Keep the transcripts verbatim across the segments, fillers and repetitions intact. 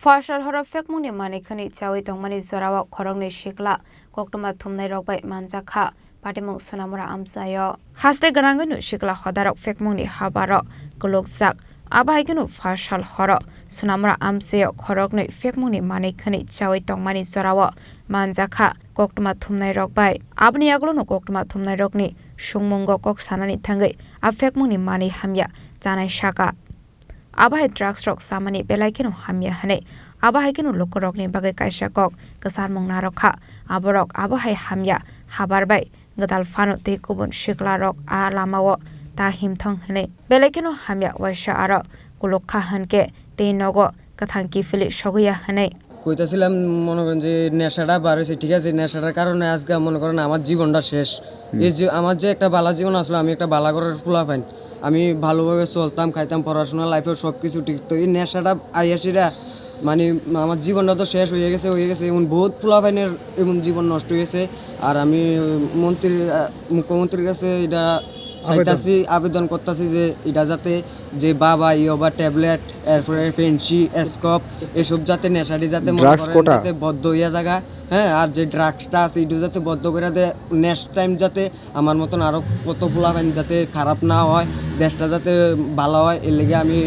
Phuarsal horo phekmungni manwi khwnwi chawi tongmani jorao khoroknwi sikla koktwma thumnairok bai manjakha patimung Sonamura amchaio. Haste gwnangwi no sikla hodarok phekmungni habaro kwlwkjak. Abo hai kheno phuarsal horo Sonamura amchaio khoroknwi phekmungni manwi khwnwi chawi tongmani jorao manjakha koktwma thumnairok bai. Aboni yagulono koktwma thumnairokni sungmungo kok sanani thangwi a phekmungni manwi hamya chanai saka. Abo hai drugs rok chamani belai kheno hamya hwnwi, abo hai kheno lukurokni bagwi kaisa kok kwcharmung narwkha. Aborok abo hai hamya habar bai gwdal phano tei kubun siklarok a lamao ta himthong hwnwi. Belai kheno hamya waisa aro kulukha hwnkhe tei nogo kwthang kiphilwi sogwi ya hwnwi. কইতাছিলাম, মনে করেন যে নেশাটা বার হয়েছে, ঠিক আছে, নেশাটার কারণে আজকে মনে করেন আমার জীবনটা শেষ। হুম। এই যে আমার যে একটা বালা জীবন আসলো, আমি একটা বালা ঘরের পোলা পাইন, আমি ভালোভাবে চলতাম, খাইতাম, পড়াশোনা, লাইফে সব কিছু ঠিক। তো এই নেশাটা আইয়াসিরা মানে আমার জীবনটা তো শেষ হয়ে গেছে, হয়ে গেছে, এমন বহুত পোলা পাইনের এমন জীবন নষ্ট হয়েছে। আর আমি মন্ত্রীর, আহ, মুখ্যমন্ত্রীর কাছে এটা আবেদন। চাইতাছি, আবেদন করতাছি যে এটা যাতে যে বাবা ইয়ো বা ট্যাবলেট, এরপরে ফেন্সি, স্কপ, এসব যাতে নেশাটি যাতে মনে ড্রাগস করেন কোটা। যাতে বদ্ধ হইয়া জায়গা, হ্যাঁ, আর যে ড্রাগসটা আছে এটা যাতে বদ্ধ করে দেয়, নেক্সট টাইম যাতে আমার মতন আরো কত পোলাপান যাতে খারাপ না হয়, দেশটা যাতে ভালো হয়, এর লেগে আমি,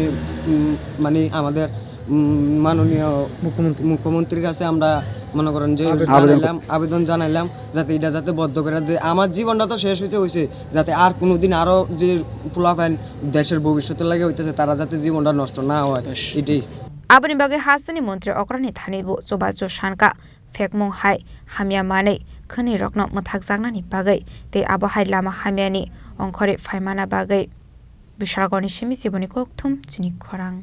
উম, মানে আমাদের, উম, মাননীয় মুখ্যমন্ত্রী। মুখ্যমন্ত্রীর কাছে আমরা মনে করেন যে আবেদন। জানাইলাম, আবেদন জানাইলাম যাতে এটা যাতে বদ্ধ করে দেয়। আমার জীবনটা তো শেষ হয়েছে, হয়েছে, যাতে আর কোনোদিন আরো যে পোলাপান দেশের ভবিষ্যতের লাগে হইতেছে, তারা যাতে জীবনটা নষ্ট না হয়, বেশ। এটাই। Aboni bagwi hasteni montri okrani thani bo chubachu sankha, phekmung hai hamya manwi khwnwi rokno mwthakjaknani bagwi tei abo hai lama hamyani ongkhorwi phaimana bagwi. Bishalgorni simi chiboni kokthum chini khorang.